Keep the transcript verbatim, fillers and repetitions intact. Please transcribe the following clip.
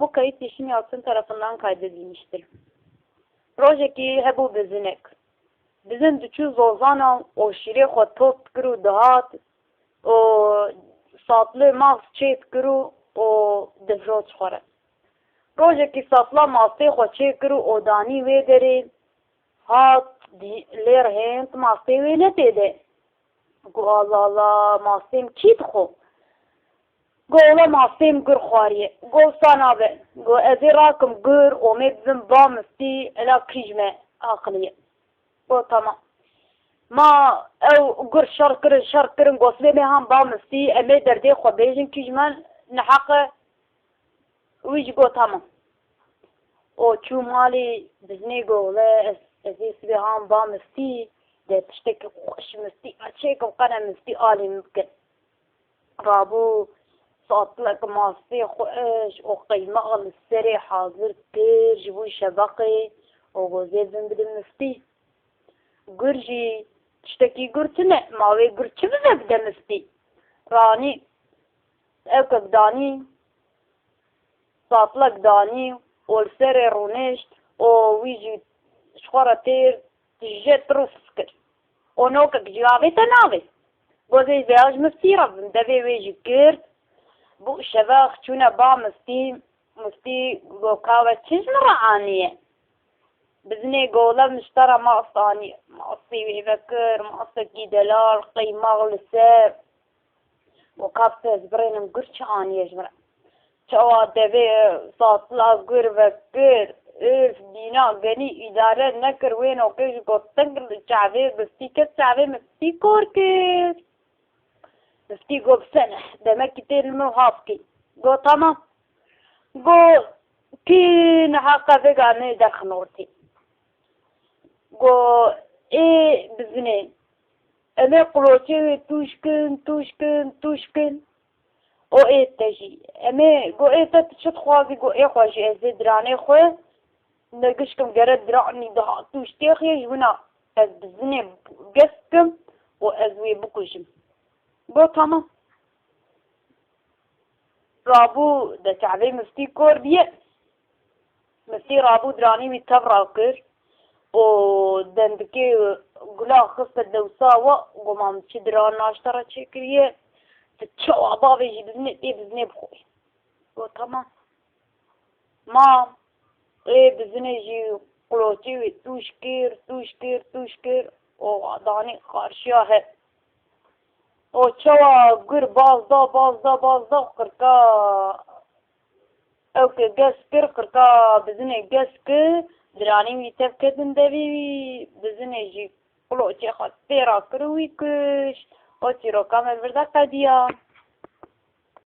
Bu kayıt Yeşim Yalçın tarafından kaydedilmiştir. Rojekî hebû bizinek. Bizin diçû zozana û şîrê xwe top dikir û dihat û satlê mas çê dikir û, û dihro dixware. Rojekî satla mastê xwe çê kir û odanî wê derê hat dî-, lêr hênt mastê wê ne tê de. Got, "Allah Allah, mastêm kî dixwe?" Got, "Wele mastêm gur xwariye." Got, "Wisa nabe." Got, "Ez ê rakim gur û mê bibim ba miftî, ela kîj me aqiliye." Got, "Tamam." Ma ew gur şer kirin, şer kirin, got, "Sibê mê han ba miftî, em ê derdê xwe bêjin kîj me niheq e." Wî jî got, "Tamam." Û çû malê biznê got, "Wele ez, ez ê sibê han ba miftî, de tiştekî xweş miftî, a çêkim qene miftî alî min bikin." Rabû satlek mastê xweş û qeymeq li serê hazir kir ji bo şeveqê û got, "Zê bin bidin miftî." Gur jî tiştekî gur tune, ma wê gur çi bibe bide miftî? Ranî, ewkek danî, satlek danî û li serê rûnişt û wî jî ji xwe re têr tije tirûs kir. Û nokek jî avête navê. Gozê vêya ji miftî re bin devê wê jî girt. Bû şevex çûne ba miftî, miftî got, "Ka we çi ji min re aniye?" Bizinê got, "Wele min ji te re mas aniye." Masî wê vekir, masekî delal, qeymeq li ser. Got, "Ka bi te ez birênim gur çi aniye ji min re." Çawa devê satla gur vekir, ûf, dîna genî îdare nekir, wê nokê jî got, "Teng li çavê miftî ket, çavê miftî kor kir." Miftî got, "Bi se ne, demekî tê li min hafkî." Got, "Tamam." Got, "Kî niha qevega me derxinortî." Got, "Ê bizinê, em ê qulocê wê tûj kin, tûj kin, tûj kin. O ê te jî. Em ê," got, "Ê te tu çi dixwazî?" Got, "Ê xwe jî ez ê diranê xwe, ne gişkim gere diranî daha tûj têxiye ji wina ez bizinê gez bikim û ez wê bikujim." Got, "Tamam." Rabû de çavê miftî kor diye. Miftî rabû diranî wî tev rakir û dendikê gula xiste dewsa we, got, "Ma min çi diran naşte re çêkiriye, tu çawa bavê jî bizinê tê bizinê bixwe." Got, "Tamam." Ma ê bizinê jî qulocê wê tûj kir, tûj kir, tûj kir û danî qarşiya he. Û çawa gur baz da, baz da, baz da, qirka ew ke gez kir, qirka bizinê gez kir, diranî wî tev ketin devê wî, bizinê jî qulocê xwe tê rakir û wî kuşt. Û çîroka me li vir de qediya.